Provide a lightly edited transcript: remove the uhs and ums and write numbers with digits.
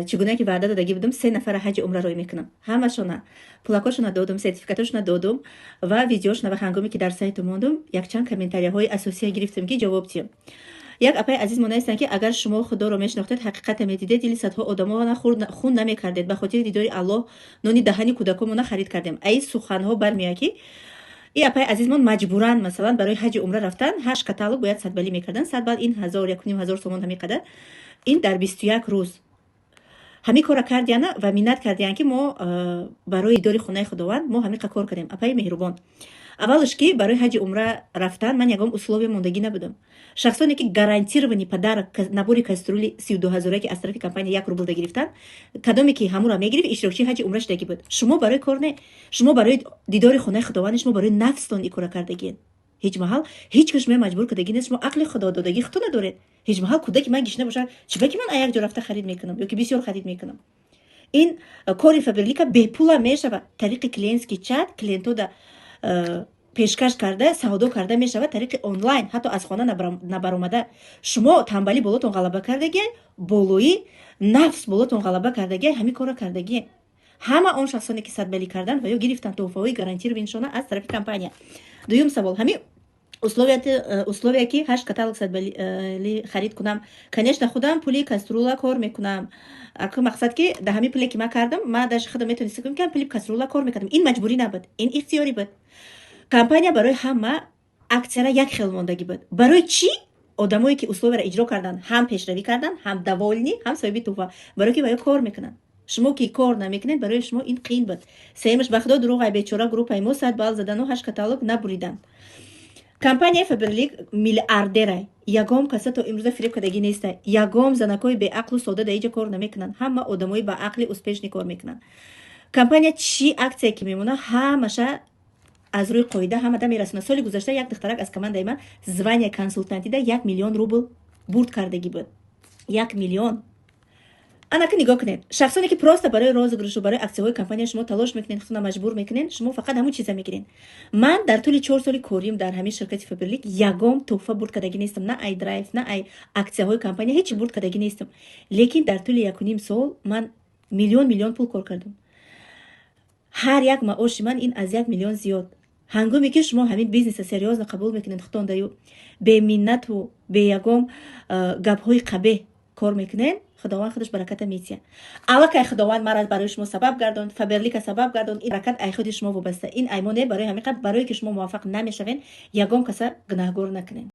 Чӣ гуна ки ваъда додагӣ будам, се нафара ҳаҷи умра рой мекунам. Ҳамашона пулакошона додум, сертификатошона додум ва видеошона. Ва ҳангоме ки дар сайту мондум, якчанд комментарияҳои асосия гирифтам, ки ҷавоб диҳам. Як апаи азиз монависанд, ки агар шумо Худоро мешинохтед, ҳақиқата медидед, дили садҳо одамона хун намекардед. Ба хотири дидори Аллоҳ нони даҳани кӯдакомона харид кардем. Аи суханҳо бармеояд, ки и апаи азизмон маҷбуран, масалан, барои ҳаҷи умра рафтан ҳашт каталог бояд 100 баллӣ мекардан. 100 балл ин ҳазор, 1,5 ҳазор сомон. Ҳамин қадар ин дар 21 рӯз ҳамин корра кардияна ва миннат кардиян, ки мо барои дидори хонаи Худованд мо ҳамин қа кор кардем. Апаи меҳрубон, аввалаш, ки барои ҳаҷи умра рафтан ман ягон условия мондагӣ набудам. Шахсоне ки гарантированный подарок, набори кастрюли 32 ҳазора, ки аз тарафи компания 1 рублда гирифтан, кадоме ки ҳамура мегирифт, иштирокчии ҳаҷи умра шудагӣ буд. Шумо барои кор не, шумо барои дидори хонаи Худованд, шумо барои нафстон ин кора кардагиен. Ҳеҷ маҳал ҳеҷ кас шумоя маҷбур кардагӣ нест. Шумо ақли худододагӣ худто надоред. Ҳеҷ маҳал кӯдаки ман гишна бошад, чиба ки ман як ҷо рафта харид мекунам ё ки бисёр харид мекунам? Ин кори Фаберлика бепула мешавад. Тариқи клиентский чат клиентода пешкаш карда, савдо карда мешавад тариқи онлайн, ҳатто аз хона набаромада. Шумо тамбалӣ болотон ғалаба кардагие, болои нафс болотон ғалаба кардагие, ҳамин корро кардагие. Ҳама он шахсоне ки 100 баллӣ кардан ва ё гирифтан тӯҳфаҳои гарантированный шона аз тарафи компания. Дуюм савол: ҳамин условия, ки ҳашт каталог 100 баллӣ харид кунам. Конечно, худам пули кастрюля кор мекунам. Аку мақсад, ки да ҳамин пуле ки ман кардам, ман даже худам метонистам, ки пули кастрюля кор мекардам. Ин маҷбурӣ набуд, ин ихтиёрӣ буд. Компания барои ҳама аксияра як хел мондагӣ буд. Барои чӣ одамое ки условияро иҷро карданд, ҳам пешравӣ карданд, ҳам довольный, ҳам соҳиби туҳфа? Барое ки ваё кор мекунанд. Шумо ки кор намекунед, барои шумо ин қиин буд. Сеюмаш, ба Худо дурӯғ, ай бечора группаи мо 100 балл задану ҳашт каталог набуриданд. Компанияи Фаберлик миллиардерай. Ягон каса то имрӯза фиреб кардагӣ неста. Ягон занакҳои беақлу сода дар иҷа кор намекунанд. Ҳама одамои ба ақли успешный кор мекунанд. Компания чӣ аксия ки мемона, ҳамаша аз рӯи қоида ҳамада мерасонад. Соли гузашта як духтарак аз командаи ман звания консултантида 1 миллион рубл бурд кардагӣ буд. 1 миллион. Анака нигоҳ кунед, шахсоне ки просто барои розыгрышу, барои аксияҳои компания шумо талош мекунед, худтона маҷбур мекунед, шумо фақат ҳамун чиза мегиред. Ман дар тӯли 4 соли корим дар ҳамин ширкати Фаберлик ягон тӯҳфа бурд кардагӣ нестам, на ай драйв, на ай аксияҳои компания, ҳеҷ бурд кардагӣ нестам. Лекин дар тӯли 1,5 сол ман миллион миллион пул кор кардам. Ҳар як маоши ман ин аз 1 миллион зиёд. Ҳангоме ки шумо ҳамин бизнеса серьёзно қабул мекунед, худтондаю беминнату беягон гапҳои қабеҳ кор мекунед, Худованд худаш бараката метиҳад. Аллакай Худованд мара барои шумо сабаб гардонд, Фаберлика сабаб гардонд. Ин баракат ай худи шумо вобаста, ин ай мо не. Барои ҳамин қадр, барое ки шумо муваффақ намешавед, ягон каса гунаҳгор накунед.